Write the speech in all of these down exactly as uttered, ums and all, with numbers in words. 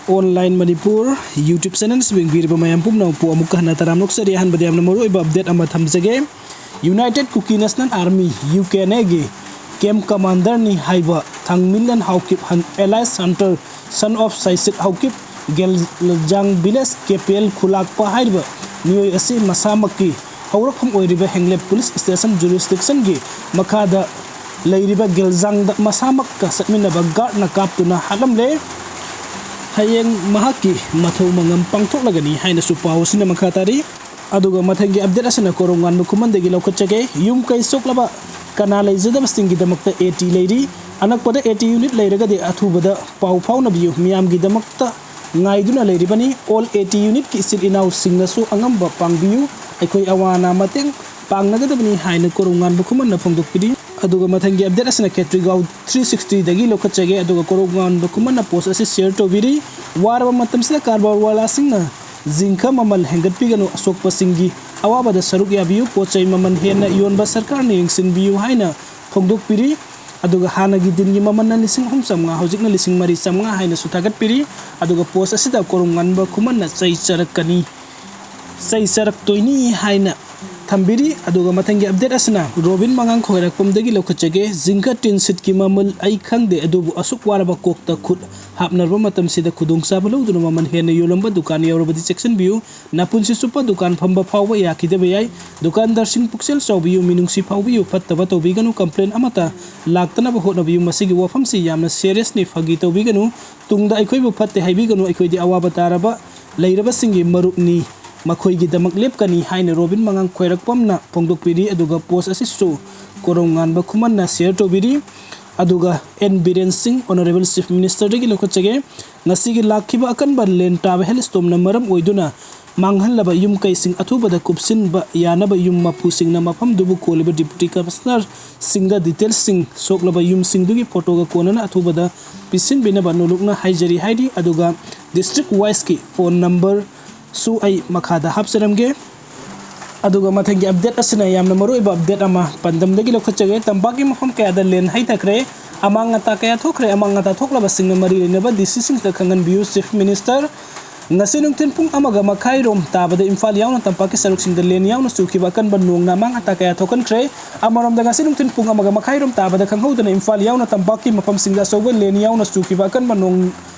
Online Manipur YouTube channel ꯁꯤ ꯌꯦꯡꯕꯤꯔꯤꯕ ꯃꯌꯥꯝ ꯄꯨꯝꯅꯃꯛꯄꯨ ꯑꯃꯨꯛꯀ ꯍꯟꯅ ꯇꯔꯥꯝꯅ ꯑꯣꯛꯆꯔꯤ꯫ ꯑꯍꯥꯟꯕꯗ ꯌꯥꯝꯅ ꯃꯔꯨꯑꯣꯏꯕ update ꯑꯃ ꯊꯝꯖꯒꯦ꯫ United Kuki National Army, U K N A ꯒꯤ camp commander ꯅꯤ ꯍꯥꯏꯕ ꯊꯥꯡꯃꯤꯂꯟ Haokip, alias Hunter, son of Saisit Haokip, Gelzang village, K P L ꯈꯨꯂꯥꯛꯄ ꯍꯥꯏꯔꯤꯕ ꯃꯤꯑꯣꯏ ꯑꯁꯤ ꯃꯁꯥꯃꯛꯀꯤ ꯍꯧꯔꯛꯐꯝ ꯑꯣꯏꯔꯤꯕ ꯍꯦꯡꯂꯦꯞ police station jurisdiction ꯒꯤ ꯃꯈꯥꯗ ꯂꯩꯔꯤꯕ ꯒꯦꯜꯖꯥꯡꯗ ꯃꯁꯥꯃꯛꯀ ꯆꯠꯃꯤꯟꯅꯕ guard ꯅ ꯀꯥꯞꯇꯨꯅ ꯍꯥꯠꯂꯝꯂꯦ꯫ ꯍꯌꯦꯡ ꯃꯍꯥꯛꯀꯤ ꯃꯊꯧ ꯃꯉꯝ ꯄꯥꯡꯊꯣꯛꯂꯒꯅꯤ ꯍꯥꯏꯅꯁꯨ ꯄꯥꯎ ꯑꯁꯤꯅ ꯃꯈꯥ ꯇꯥꯔꯤ꯫ ꯑꯗꯨꯒ ꯃꯊꯪꯒꯤ update ꯑꯁꯤꯅ ꯀꯣꯔꯧꯉꯥꯟꯕ ꯈꯨꯃꯟꯗꯒꯤ ꯂꯧꯈꯠꯆꯒꯦ꯫ ꯌꯨꯝ ꯀꯩ ꯁꯣꯛꯂꯕ ꯀꯅꯥ ꯂꯩꯖꯗꯕꯁꯤꯡꯒꯤꯗꯃꯛꯇ A T ꯂꯩꯔꯤ꯫ ꯑꯅꯛꯄꯗ A T unit ꯂꯩꯔꯒꯗꯤ ꯑꯊꯨꯕꯗ ꯄꯥꯎ ꯐꯥꯎꯅꯕꯤꯌꯨ꯫ ꯃꯤꯌꯥꯝꯒꯤꯗꯃꯛꯇ ꯉꯥꯏꯗꯨꯅ ꯂꯩꯔꯤꯕꯅꯤ꯫ All A T unit ꯀꯤ ꯏꯆꯤꯜ ꯏꯅꯥꯎꯁꯤꯡꯅꯁꯨ ꯑꯉꯝꯕ ꯄꯥꯡꯕꯤꯌꯨ꯫ ꯑꯩꯈꯣꯏ ꯑꯋꯥ ꯑꯅꯥ ꯃꯇꯦꯡ ꯄꯥꯡꯅꯒꯗꯕꯅꯤ ꯍꯥꯏꯅ ꯀꯣꯔꯧꯉꯥꯟꯕ ꯈꯨꯃꯟꯅ ꯐꯣꯡꯗꯣꯛꯄꯤꯔꯤ꯫ ꯑꯗꯨꯒ ꯃꯊꯪꯒꯤ update ꯑꯁꯤꯅ ꯈꯦꯇ꯭ꯔꯤꯒꯥꯎ three sixty ꯗꯒꯤ ꯂꯧꯈꯠꯆꯒꯦ꯫ ꯑꯗꯨꯒ ꯀꯣꯔꯧꯉꯥꯟꯕ ꯈꯨꯃꯟꯅ post ꯑꯁꯤ share ꯇꯧꯕꯤꯔꯤ꯫ ꯋꯥꯔꯕ ꯃꯇꯝꯁꯤꯗ ꯀꯔꯕꯥꯔ ꯋꯥꯂꯥꯁꯤꯡꯅ ꯖꯤꯡꯒ ꯃꯃꯜ ꯍꯦꯟꯒꯠꯄꯤꯒꯅꯨ, ꯑꯁꯣꯛꯄꯁꯤꯡꯒꯤ ꯑꯋꯥꯕꯗ ꯁꯔꯨꯛ ꯌꯥꯕꯤꯌꯨ, ꯄꯣꯠ ꯆꯩ ꯃꯃꯜ ꯍꯦꯟꯅ ꯌꯣꯟꯕ ꯁꯔꯀꯥꯔꯅ ꯌꯦꯡꯁꯤꯟꯕꯤꯌꯨ ꯍꯥꯏꯅ ꯐꯣꯡꯗꯣꯛꯄꯤꯔꯤ꯫ ꯑꯗꯨꯒ ꯍꯥꯟꯅꯒꯤ ꯗꯤꯟꯒꯤ ꯃꯃꯜꯅ ꯂꯤꯁꯤꯡ ꯑꯍꯨꯝ ꯆꯥꯝꯃꯉꯥ, ꯍꯧꯖꯤꯛꯅ ꯂꯤꯁꯤꯡ ꯃꯔꯤ ꯆꯥꯝꯃꯉꯥ ꯍꯥꯏꯅꯁꯨ ꯊꯥꯒꯠꯄꯤꯔꯤ꯫ ꯑꯗꯨꯒ post ꯑꯁꯤꯗ ꯀꯣꯔꯧꯉꯥꯟꯕ ꯈꯨꯃꯟꯅ ꯆꯩ ꯆꯥꯔꯛꯀꯅꯤ, ꯆꯩ ꯆꯥꯔꯛꯇꯣꯏꯅꯤ ꯍꯥꯏꯅ ꯊꯝꯕꯤꯔꯤ꯫ ꯑꯗꯨꯒ ꯃꯊꯪꯒꯤ update ꯑꯁꯤꯅ ꯔꯣꯕꯤꯟ ꯃꯉꯥꯡ ꯈꯣꯏꯔꯥꯛꯄꯝꯗꯒꯤ ꯂꯧꯈꯠꯆꯒꯦ꯫ ꯖꯤꯡꯒ ꯇꯤꯟ ꯁꯤꯠꯀꯤ ꯃꯃꯜ ꯑꯩ ꯈꯪꯗꯦ, ꯑꯗꯨꯕꯨ ꯑꯁꯨꯛ ꯋꯥꯔꯕ ꯀꯣꯛꯇ ꯈꯨꯠ ꯍꯥꯞꯅꯔꯕ ꯃꯇꯝꯁꯤꯗ ꯈꯨꯗꯣꯡꯆꯥꯕ ꯂꯧꯗꯨꯅ ꯃꯃꯜ ꯍꯦꯟꯅ ꯌꯣꯜꯂꯝꯕ ꯗꯨꯀꯥꯟ ꯌꯥꯎꯔꯕꯗꯤ ꯆꯦꯛꯁꯤꯟꯕꯤꯌꯨ꯫ ꯅꯄꯨꯟꯁꯤ ꯆꯨꯞꯄ ꯗꯨꯀꯥꯟ ꯐꯝꯕ ꯐꯥꯎꯕ ꯌꯥꯈꯤꯗꯕ ꯌꯥꯏ꯫ ꯗꯨꯀꯥꯟꯗꯥꯔꯁꯤꯡ ꯄꯨꯛꯆꯦꯜ ꯆꯥꯎꯕꯤꯌꯨ, ꯃꯤꯅꯨꯡꯁꯤ ꯐꯥꯎꯕꯤꯌꯨ, ꯐꯠꯇꯕ ꯇꯧꯕꯤꯒꯅꯨ꯫ Complain ꯑꯃꯠꯇ ꯂꯥꯛꯇꯅꯕ ꯍꯣꯠꯅꯕꯤꯌꯨ꯫ ꯃꯁꯤꯒꯤ ꯋꯥꯐꯝꯁꯤ ꯌꯥꯝꯅ serious ꯅꯤ, ꯐꯥꯒꯤ ꯇꯧꯕꯤꯒꯅꯨ꯫ ꯇꯨꯡꯗ ꯑꯩꯈꯣꯏꯕꯨ ꯐꯠꯇꯦ ꯍꯥꯏꯕꯤꯒꯅꯨ, ꯑꯩꯈꯣꯏꯗꯤ ꯑꯋꯥꯕ ꯇꯥꯔꯕ ꯂꯩꯔꯕꯁꯤꯡꯒꯤ ꯃꯔꯨꯞꯅꯤ, ꯃꯈꯣꯏꯒꯤꯗꯃꯛ ꯂꯦꯞꯀꯅꯤ ꯍꯥꯏꯅ ꯔꯣꯕꯤꯟ ꯃꯉꯥꯡ ꯈꯣꯏꯔꯥꯛꯄꯝꯅ ꯐꯣꯡꯗꯣꯛꯄꯤꯔꯤ꯫ ꯑꯗꯨꯒ post ꯑꯁꯤꯁꯨ ꯀꯣꯔꯧꯉꯥꯟꯕ ꯈꯨꯃꯟꯅ share ꯇꯧꯕꯤꯔꯤ꯫ ꯑꯗꯨꯒ ꯑꯦꯟ ꯕꯤꯔꯦꯟ ꯁꯤꯡ, Honourable Chief Minister ꯗꯒꯤ ꯂꯧꯈꯠꯆꯒꯦ꯫ ꯉꯁꯤꯒꯤ ꯂꯥꯛꯈꯤꯕ ꯑꯀꯟꯕ ꯂꯦꯟ ꯇꯥꯕ hailstorm ꯅ ꯃꯔꯝ ꯑꯣꯏꯗꯨꯅ ꯃꯥꯡꯍꯜꯂꯕ ꯌꯨꯝ ꯀꯩꯁꯤꯡ ꯑꯊꯨꯕꯗ ꯀꯨꯞꯁꯤꯟꯕ ꯌꯥꯅꯕ ꯌꯨꯝ ꯃꯄꯨꯁꯤꯡꯅ ꯃꯐꯝꯗꯨꯕꯨ ꯀꯣꯜꯂꯤꯕ Deputy Commissioner ꯁꯤꯡꯗ details ꯁꯤꯡ, ꯁꯣꯛꯂꯕ ꯌꯨꯝꯁꯤꯡꯗꯨꯒꯤ photo ꯒ ꯀꯣꯟꯅꯅ ꯑꯊꯨꯕꯗ ꯄꯤꯁꯤꯟꯕꯤꯅꯕ ꯅꯣꯂꯨꯛꯅ ꯍꯥꯏꯖꯔꯤ ꯍꯥꯏꯔꯤ꯫ ꯑꯗꯨꯒ district wise ꯀꯤ phone number ꯁꯨ ꯑꯩ ꯃꯈꯥꯗ ꯍꯥꯞꯆꯔꯝꯒꯦ꯫ ꯑꯗꯨꯒ ꯃꯊꯪꯒꯤ update ꯑꯁꯤꯅ ꯌꯥꯝꯅ ꯃꯔꯨꯑꯣꯏꯕ update ꯑꯃ ꯄꯥꯟꯗꯝꯗꯒꯤ ꯂꯧꯈꯠꯆꯒꯦ꯫ ꯇꯝꯄꯥꯛꯀꯤ ꯃꯐꯝ ꯀꯌꯥꯗ ꯂꯦꯟ ꯍꯩꯊꯈ꯭ꯔꯦ꯫ ꯑꯃꯥꯡ ꯑꯇꯥ ꯀꯌꯥ ꯊꯣꯛꯈ꯭ꯔꯦ꯫ ꯑꯃꯥꯡ ꯑꯇꯥ ꯊꯣꯛꯂꯕꯁꯤꯡꯅ ꯃꯔꯤ ꯂꯩꯅꯕ ꯗꯤ ꯁꯤꯁꯤꯡꯁꯤꯗ ꯈꯪꯍꯟꯕꯤꯌꯨ꯫ ꯆꯤꯐ ꯃꯤꯅꯤꯁꯇꯔ, ꯉꯁꯤ ꯅꯨꯡꯊꯤꯜ ꯄꯨꯡ ꯑꯃꯒ ꯃꯈꯥꯏꯔꯣꯝ ꯇꯥꯕꯗ ꯏꯝꯐꯥꯜ ꯌꯥꯎꯅ ꯇꯝꯄꯥꯛꯀꯤ ꯁꯔꯨꯛꯁꯤꯡꯗ ꯂꯦꯟ ꯌꯥꯎꯅ ꯆꯨꯈꯤꯕ ꯑꯀꯟꯕ ꯅꯣꯡꯅ ꯑꯃꯥꯡ ꯑꯇꯥ ꯀꯌꯥ ꯊꯣꯛꯍꯟꯈ꯭ꯔꯦ꯫ ꯑꯃꯔꯣꯝꯗ, ꯉꯁꯤ ꯅꯨꯡꯊꯤꯜ ꯄꯨꯡ ꯑꯃꯒ ꯃꯈꯥꯏꯔꯣꯝ ꯇꯥꯕꯗ ꯈꯪꯍꯧꯗꯅ ꯏꯝꯐꯥꯜ ꯌꯥꯎꯅ ꯇꯝꯄꯥꯛꯀꯤ ꯃꯐꯝꯁꯤꯡꯗ ꯑꯆꯧꯕ ꯂꯦꯟ ꯌꯥꯎꯅ ꯆꯨꯈꯤꯕ ꯑꯀꯟꯕ ꯅꯣꯡ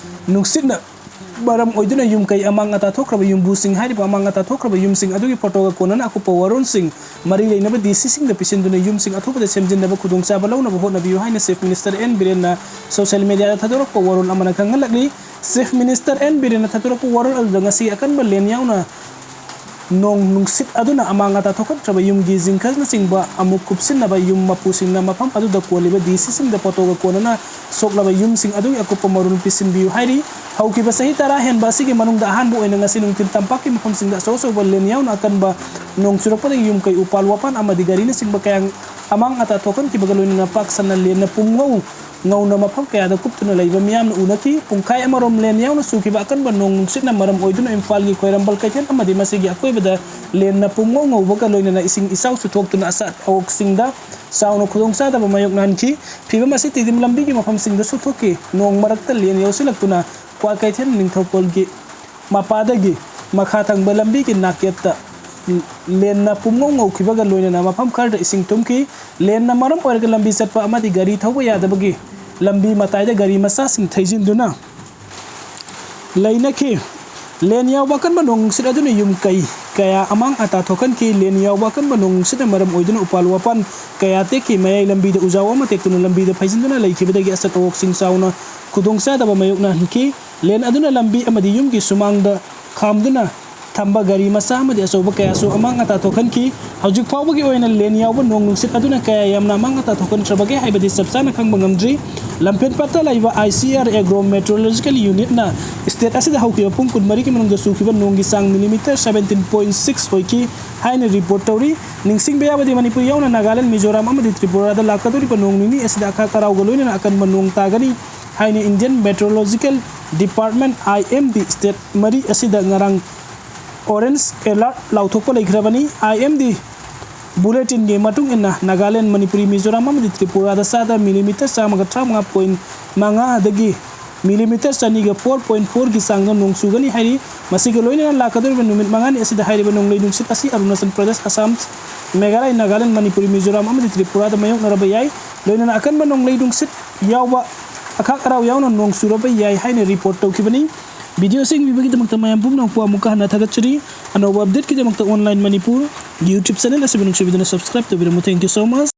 ꯅꯨꯡꯁꯤꯠꯅ ꯃꯔꯝ ꯑꯣꯏꯗꯨꯅ ꯌꯨꯝ ꯀꯩ ꯑꯃꯥꯡ ꯑꯇꯥ ꯊꯣꯛꯈ꯭ꯔꯕ ꯌꯨꯝꯕꯨꯁꯤꯡ, ꯍꯥꯏꯔꯤꯕ ꯑꯃꯥꯡ ꯑꯇꯥ ꯊꯣꯛꯈ꯭ꯔꯕ ꯌꯨꯝꯁꯤꯡ ꯑꯗꯨꯒꯤ ꯐꯣꯇꯣꯒ ꯀꯣꯟꯅꯅ ꯑꯀꯨꯞꯄ ꯋꯥꯔꯣꯜꯁꯤꯡ ꯃꯔꯤ ꯂꯩꯅꯕ ꯗꯤ ꯁꯤꯁꯤꯡꯗ ꯄꯤꯁꯤꯟꯗꯨꯅ ꯌꯨꯝꯁꯤꯡ ꯑꯊꯨꯕꯗ ꯁꯦꯝꯖꯤꯟꯅꯕ ꯈꯨꯗꯣꯡꯆꯥꯕ ꯂꯧꯅꯕ ꯍꯣꯠꯅꯕꯤꯌꯨ ꯍꯥꯏꯅ ꯆꯤꯐ ꯃꯤꯅꯤꯁꯇꯔ ꯑꯦꯟ ꯕꯤꯔꯦꯟꯅ ꯁꯣꯁꯤꯌꯦꯜ ꯃꯤꯗꯤꯌꯥꯗ ꯊꯥꯗꯣꯔꯛꯄ ꯋꯥꯔꯣꯜ ꯑꯃꯅ ꯈꯪꯍꯜꯂꯛꯂꯤ꯫ ꯆꯤꯐ ꯃꯤꯅꯤꯁꯇꯔ ꯑꯦꯟ ꯕꯤꯔꯦꯟꯅ ꯊꯥꯗꯣꯔꯛꯄ ꯋꯥꯔꯣꯜ ꯑꯗꯨꯗ ꯉꯁꯤ ꯑꯀꯟꯕ ꯂꯦꯟ ꯌꯥꯎꯅ ꯅꯣꯡ ꯅꯨꯡꯁꯤꯠ ꯑꯗꯨꯅ ꯑꯃꯥꯡ ꯑꯇꯥ ꯊꯣꯛꯍꯟꯈ꯭ꯔꯕ ꯌꯨꯝꯒꯤ ꯖꯤꯡꯒꯅꯆꯤꯡꯕ ꯑꯃꯨꯛ ꯀꯨꯞꯁꯤꯟꯅꯕ ꯌꯨꯝ ꯃꯄꯨꯁꯤꯡꯅ ꯃꯐꯝ ꯑꯗꯨꯗ ꯀꯣꯜꯂꯤꯕ ꯗꯤ ꯁꯤꯁꯤꯡꯗ ꯐꯣꯇꯣꯒ ꯀꯣꯟꯅꯅ ꯁꯣꯛꯂꯕ ꯌꯨꯝꯁꯤꯡ ꯑꯗꯨꯒꯤ ꯑꯀꯨꯞꯄ ꯃꯔꯣꯜ ꯄꯤꯁꯤꯟꯕꯤꯌꯨ ꯍꯥꯏꯔꯤ꯫ ꯍꯧꯈꯤꯕ ꯆꯍꯤ ꯇꯔꯥ ꯍꯦꯟꯕ ꯑꯁꯤꯒꯤ ꯃꯅꯨꯡꯗ ꯑꯍꯥꯟꯕ ꯑꯣꯏꯅ ꯉꯁꯤ ꯅꯨꯡꯊꯤꯜ ꯇꯝꯄꯥꯛꯀꯤ ꯃꯐꯝꯁꯤꯡꯗ ꯑꯆꯧ ꯑꯆꯧꯕ ꯂꯦꯟ ꯌꯥꯎꯅ ꯑꯀꯟꯕ ꯅꯣꯡ ꯆꯨꯔꯛꯄꯗꯒꯤ ꯌꯨꯝ ꯀꯩ, ꯎꯄꯥꯜ ꯋꯥꯄꯥꯜ ꯑꯃꯗꯤ ꯒꯥꯔꯤꯅꯆꯤꯡꯕ ꯀꯌꯥ ꯑꯃꯥꯡ ꯑꯇꯥ ꯊꯣꯛꯍꯟꯈꯤꯕꯒ ꯂꯣꯏꯅꯅ ꯄꯥꯛ ꯁꯟꯅ ꯂꯦꯟꯅ ꯄꯨꯝꯉꯧ ꯉꯧꯅ ꯃꯐꯝ ꯀꯌꯥꯗ ꯀꯨꯞꯇꯨꯅ ꯂꯩꯕ ꯃꯤꯌꯥꯝꯅ ꯎꯅꯈꯤ꯫ ꯄꯨꯡꯈꯥꯏ ꯑꯃꯔꯣꯝ ꯂꯦꯟ ꯌꯥꯎꯅ ꯆꯨꯈꯤꯕ ꯑꯀꯟꯕ ꯅꯣꯡ ꯅꯨꯡꯁꯤꯠꯅ ꯃꯔꯝ ꯑꯣꯏꯗꯨꯅ ꯏꯝꯐꯥꯜꯒꯤ ꯈ꯭ꯋꯥꯏꯔꯝꯕꯟ ꯀꯩꯊꯦꯜ ꯑꯃꯗꯤ ꯃꯁꯤꯒꯤ ꯑꯀꯣꯏꯕꯗ ꯂꯦꯟꯅ ꯄꯨꯝꯉꯧ ꯉꯧꯕꯒ ꯂꯣꯏꯅꯅ ꯏꯁꯤꯡ ꯏꯆꯥꯎꯁꯨ ꯊꯣꯛꯇꯨꯅ ꯑꯆꯥ ꯑꯋꯣꯛꯁꯤꯡꯗ ꯆꯥꯎꯅ ꯈꯨꯗꯣꯡꯆꯥꯗꯕ ꯃꯥꯌꯣꯛꯅꯍꯟꯈꯤ꯫ ꯐꯤꯕꯝ ꯑꯁꯤ ꯇꯤꯗꯤꯝ ꯂꯝꯕꯤꯒꯤ ꯃꯐꯝꯁꯤꯡꯗꯁꯨ ꯊꯣꯛꯈꯤ꯫ ꯅꯣꯡ ꯃꯔꯛꯇ ꯂꯦꯟ ꯌꯧꯁꯤꯜꯂꯛꯇꯨꯅ ꯀ꯭ꯋꯥꯀꯩꯊꯦꯜ, ꯅꯤꯡꯊꯧꯀꯣꯜꯒꯤ ꯃꯄꯥꯗꯒꯤ ꯃꯈꯥ ꯊꯪꯕ ꯂꯝꯕꯤꯒꯤ ꯅꯥꯀꯦꯠꯇ ꯂꯦꯟꯅ ꯄꯨꯝꯉꯧ ꯉꯧꯈꯤꯕꯒ ꯂꯣꯏꯅꯅ ꯃꯐꯝ ꯈꯔꯗ ꯏꯁꯤꯡ ꯊꯨꯝꯈꯤ꯫ ꯂꯦꯟꯅ ꯃꯔꯝ ꯑꯣꯏꯔꯒ ꯂꯝꯕꯤ ꯆꯠꯄ ꯑꯃꯗꯤ ꯒꯥꯔꯤ ꯊꯧꯕ ꯌꯥꯗꯕꯒꯤ ꯂꯝꯕꯤ ꯃꯇꯥꯏꯗ ꯒꯥꯔꯤ ꯃꯆꯥꯁꯤꯡ ꯊꯩꯖꯤꯟꯗꯨꯅ ꯂꯩꯅꯈꯤ꯫ ꯂꯦꯟ ꯌꯥꯎꯕ ꯑꯀꯟꯕ ꯅꯣꯡ ꯅꯨꯡꯁꯤꯠ ꯑꯗꯨꯅ ꯌꯨꯝ ꯀꯩ ꯀꯌꯥ ꯑꯃꯥꯡ ꯑꯇꯥ ꯊꯣꯛꯍꯟꯈꯤ꯫ ꯂꯦꯟ ꯌꯥꯎꯕ ꯑꯀꯟꯕ ꯅꯣꯡ ꯅꯨꯡꯁꯤꯠꯅ ꯃꯔꯝ ꯑꯣꯏꯗꯨꯅ ꯎꯄꯥꯜ ꯋꯥꯄꯥꯜ ꯀꯌꯥ ꯇꯦꯛꯈꯤ꯫ ꯃꯌꯥꯏ ꯂꯝꯕꯤꯗ ꯎꯖꯥꯎ ꯑꯃ ꯇꯦꯛꯇꯨꯅ ꯂꯝꯕꯤꯗ ꯐꯩꯖꯤꯟꯗꯨꯅ ꯂꯩꯈꯤꯕꯗꯒꯤ ꯑꯆꯠ ꯑꯋꯣꯛꯁꯤꯡ ꯆꯥꯎꯅ ꯈꯨꯗꯣꯡꯆꯥꯗꯕ ꯃꯥꯌꯣꯛꯅꯍꯟꯈꯤ꯫ ꯂꯦꯟ ꯑꯗꯨꯅ ꯂꯝꯕꯤ ꯑꯃꯗꯤ ꯌꯨꯝꯒꯤ ꯁꯨꯃꯥꯡꯗ ꯈꯥꯝꯗꯨꯅ ꯊꯝꯕ ꯒꯥꯔꯤ ꯃꯆꯥ ꯑꯃꯗꯤ ꯑꯆꯧꯕ ꯀꯌꯥꯁꯨ ꯑꯃꯥꯡ ꯑꯇꯥ ꯊꯣꯛꯍꯟꯈꯤ꯫ ꯍꯧꯖꯤꯛ ꯐꯥꯎꯕꯒꯤ ꯑꯣꯏꯅ ꯂꯦꯟ ꯌꯥꯎꯕ ꯅꯣꯡ ꯅꯨꯡꯁꯤꯠ ꯑꯗꯨꯅ ꯀꯌꯥ ꯌꯥꯝꯅ ꯑꯃꯥꯡ ꯑꯇꯥ ꯊꯣꯛꯍꯟꯈ꯭ꯔꯕꯒꯦ ꯍꯥꯏꯕꯗꯤ ꯆꯞ ꯆꯥꯅ ꯈꯪꯕ ꯉꯝꯗ꯭ꯔꯤ꯫ ꯂꯝꯐꯦꯜꯄꯥꯠꯇ ꯂꯩꯕ I C R agro meteorological ꯌꯨꯅꯤꯠꯅ ꯁ꯭ꯇꯦꯠ ꯑꯁꯤꯗ ꯍꯧꯈꯤꯕ ꯄꯨꯡ ꯀꯨꯟꯃꯔꯤꯒꯤ ꯃꯅꯨꯡꯗ ꯆꯨꯈꯤꯕ ꯅꯣꯡꯒꯤ ꯆꯥꯡ ꯃꯤꯂꯤꯃꯤꯇꯔ ꯁꯕꯦꯟꯇꯤꯟ ꯄꯣꯏꯟ ꯁꯤꯛꯁ ꯑꯣꯏꯈꯤ ꯍꯥꯏꯅ ꯔꯤꯄꯣꯔꯠ ꯇꯧꯔꯤ꯫ ꯅꯤꯡꯁꯤꯡꯕ ꯌꯥꯕꯗꯤ, ꯃꯅꯤꯄꯨꯔ ꯌꯥꯎꯅ ꯅꯥꯒꯥꯂꯦꯟ, ꯃꯤꯖꯣꯔꯥꯝ ꯑꯃꯗꯤ ꯇ꯭ꯔꯤꯄꯨꯔꯥꯗ ꯂꯥꯛꯀꯗꯧꯔꯤꯕ ꯅꯣꯡ ꯅꯤꯅꯤ ꯑꯁꯤꯗ ꯑꯈꯥꯛ ꯑꯔꯥꯎꯒ ꯂꯣꯏꯅꯅ ꯑꯀꯟꯕ ꯅꯣꯡ ꯇꯥꯒꯅꯤ ꯍꯥꯏꯅ ꯏꯟꯗꯤꯌꯟ ꯃꯦꯇ꯭ꯔꯣꯂꯣꯖꯤꯀꯦꯜ ꯗꯤꯄꯥꯔꯠꯃꯦꯟ, ꯑꯥꯏ ꯑꯦꯝ ꯗꯤ, ꯁ꯭ꯇꯦꯠ ꯃꯔꯤ ꯑꯁꯤꯗ ꯉꯔꯥꯡ ꯑꯣꯔꯦꯟꯖ ꯑꯦꯂꯔꯠ ꯂꯥꯎꯊꯣꯛꯄ ꯂꯩꯈ꯭ꯔꯕꯅꯤ꯫ ꯑꯥꯏ ꯑꯦꯝ ꯗꯤ ꯕꯨꯂꯦꯇꯤꯟꯒꯤ ꯃꯇꯨꯡ ꯏꯟꯅ ꯅꯥꯒꯥꯂꯦꯟ, ꯃꯅꯤꯄꯨꯔꯤ, ꯃꯤꯖꯣꯔꯥꯝ ꯑꯃꯗꯤ ꯇ꯭ꯔꯤꯄꯨꯔꯥꯗ ꯆꯥꯗ ꯃꯤꯂꯤꯃꯤꯇꯔ ꯆꯥꯝꯃꯒ ꯇꯔꯥꯃꯉꯥ ꯄꯣꯏꯟ ꯃꯉꯥ ꯑꯗꯒꯤ ꯃꯤꯂꯤꯃꯤꯇꯔ ꯆꯅꯤꯒ ꯐꯣꯔ ꯄꯣꯏꯟ ꯐꯣꯔꯒꯤ ꯆꯥꯡꯗ ꯅꯣꯡ ꯆꯨꯒꯅꯤ ꯍꯥꯏꯔꯤ꯫ ꯃꯁꯤꯒ ꯂꯣꯏꯅꯅ ꯂꯥꯛꯀꯗꯧꯔꯤꯕ ꯅꯨꯃꯤꯠ ꯃꯉꯥꯅꯤ ꯑꯁꯤꯗ ꯍꯥꯏꯔꯤꯕ ꯅꯣꯡꯂꯩ ꯅꯨꯡꯁꯤꯠ ꯑꯁꯤ ꯑꯔꯨꯅꯥꯆꯜ ꯄ꯭ꯔꯗꯦꯁ, ꯑꯁꯥꯝ, ꯃꯦꯘꯥꯂꯌ, ꯅꯥꯒꯥꯂꯦꯟ, ꯃꯅꯤꯄꯨꯔꯤ, ꯃꯤꯖꯣꯔꯥꯝ ꯑꯃꯗꯤ ꯇ꯭ꯔꯤꯄꯨꯔꯥꯗ ꯃꯥꯌꯣꯛꯅꯔꯕ ꯌꯥꯏ꯫ ꯂꯣꯏꯅꯅ ꯑꯀꯟꯕ ꯅꯣꯡꯂꯩ ꯅꯨꯡꯁꯤꯠ ꯌꯥꯎꯕ, ꯑꯈꯥꯛ ꯑꯔꯥꯎ ꯌꯥꯎꯅ ꯅꯣꯡ ꯆꯨꯔꯕ ꯌꯥꯏ ꯍꯥꯏꯅ ꯔꯤꯄꯣꯔꯠ ꯇꯧꯈꯤꯕꯅꯤ꯫ ꯚꯤꯗꯤꯑꯣꯁꯤꯡ ꯌꯦꯡꯕꯤꯕꯒꯤꯗꯃꯛꯇ ꯃꯌꯥꯝ ꯄꯨꯝꯅꯃꯛꯄꯨ ꯑꯃꯨꯛꯀ ꯍꯟꯅ ꯊꯥꯒꯠꯆꯔꯤ꯫ ꯑꯅꯧꯕ ꯑꯞꯗꯦꯠꯀꯤꯗꯃꯛꯇ Online Manipur YouTube ꯆꯦꯅꯦꯜ ꯑꯁꯤꯕꯨ ꯅꯨꯡꯁꯤꯕꯤꯗꯨꯅ subscribe ꯇꯧꯕꯤꯔꯝꯃꯨ꯫ Thank you so much꯫